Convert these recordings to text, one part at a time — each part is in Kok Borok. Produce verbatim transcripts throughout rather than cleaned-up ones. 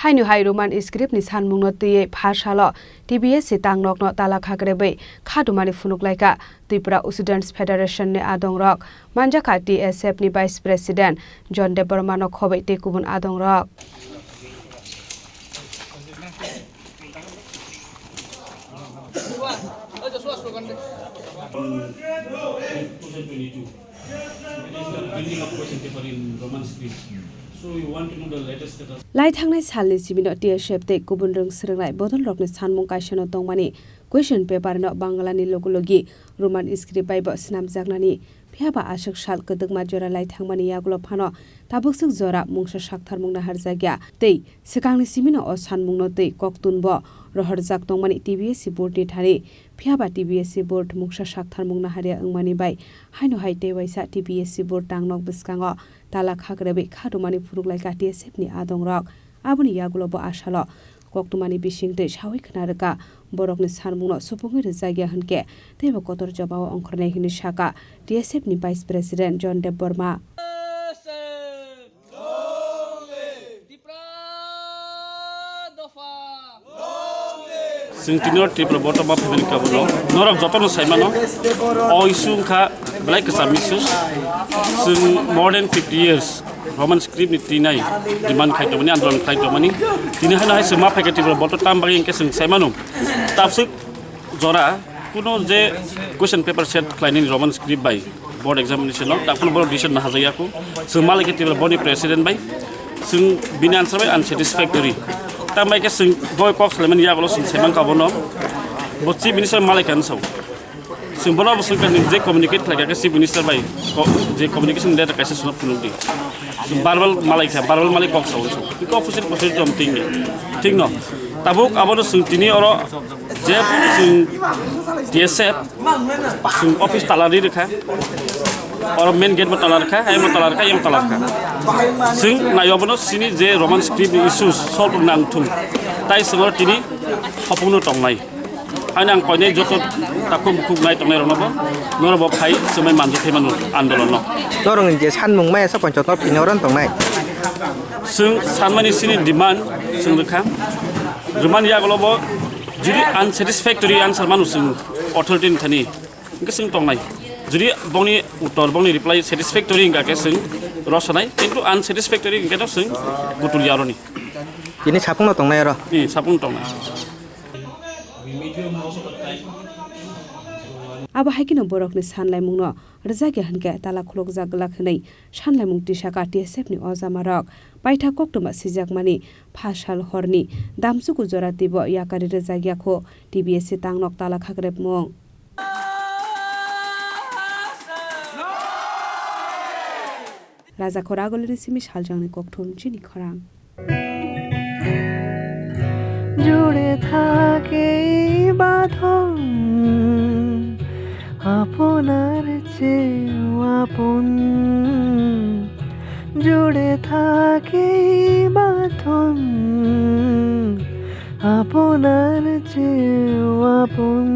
Haino hai Roman script ni sanmungno twiwi pha salo T B S C tangnokno tala khakrebwi khatumani phunuk laikha Tripura Students Federation ni adongrok. Manjakha T S F ni Vice President John Debbarma no khobwi tei kubun adongrok. Laithang nai salni simino T S F tei kubun rwng swrwngnai bodolrokni sanmung kaisano tongmani question paper no Bangla ni logi logi Roman script bai bo swnamjaknani. Phiya ba aswk sal kwdwkma jora lai thangmani yagulo phano tabukswk jora mungsa saktharmung naharjakya tei swkangni simino o sanmungno twi koktun bo rohorjak tongmani T B S C board ni thani. Phiya ba T B S C board mungsa saktharmung naharya wngmani bai haino hai tei waisa T B S C board tangnok bwskango tala khakrebwi khatumani phunuk laikha T S F ni adongrok. Aboni yagulo bo asalo koktwmani bisingtwi sawi khna rwkha. Borokni sanmungno supungwi rwjakya hwnkhe teibo kotor jobao ongkhornai hwnwi sakha T S F ni Vice President John Debbarma. Chwng tini o Tripura Bottom Up Family Club no norok jotono sai mano, o issue wngkha belai kwcham issue. Chwng more than fifty years Roman script ni twinai demand khai tongmani, andolon khai tongmani. Tini haino hai chwng ma phaikha Tripura board o, tam bagwi hwnkhe chwng sai mano. Tabswk jora kuno je question paper set khlainani Roman script bai board examination no, takhwno borok decision ma hajaya kho. Chwng malaikha Tripura board ni president bai, chwng bini answer bai unsatisfactory. Tam bai khe chwng doi kok salaimani yagulo chwng sai mankha bono. Bo chief minister malaikha hinwi sao. Chwng bono bo swngkha, nini je communicate khlaikha khe chief minister bai ko-, je communication letter kaisa swnam phunukdi. Chwng verbal malaikha, verbal malai kok sao hinwi sao. Bikhe official procedure tong thik ni. Thik no. Tabuk abono chwng tini oro je chwng T S F chwng office tala ri rwkha. Oro main gate bo tala rwkha, ayang bo tala rwkha, ayang bo tala rwkha. Chwng naio bono chini je Roman script ni issues solve nang thung. Tai chwng oro tini hopungno tongnai. Haino ang koinai joto takhuk bukhuk nai tongnai rokno bo, norok bo phai chumai manjak thai mano andolon no. Norok ni je sanmung maya sa ponchot no phini oro tongnai. Chwng sanmani chini demand chwng rwkha. Rwmani yagulo bo jodi unsatisfactory answer mano chwng authority ni thani, hwnkhe chwng tongnai. Jodi bongni uttor, bongni reply satisfactory hwnkha khe chwng rosonai, kintu unsatisfactory hwnkhe no chwng gutul ya oroni. Tini sapung no tongnai oro? Ni sapung tongnai. Abo hai kheno borokni sanlaimungno rwjakya hwnkhe tala khulukjak glak hwnwi sanlaimung tisakha T S F ni ojamarok. Paitha koktwma sijakmani pha sal horni damchuku jora teibo yakari rwjakya kho T B S C tangnok tala khakrepmung. Raja Khoragulini simi saljangni kokthum chini khorang. জুড়ে থাকে এই বাঁধন আপনার চেয়েও আপন, জুড়ে থাকে এই বাঁধন আপনার চেয়েও আপন,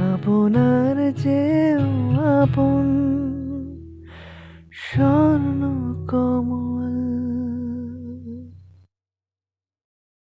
আপনার চেয়েও আপন।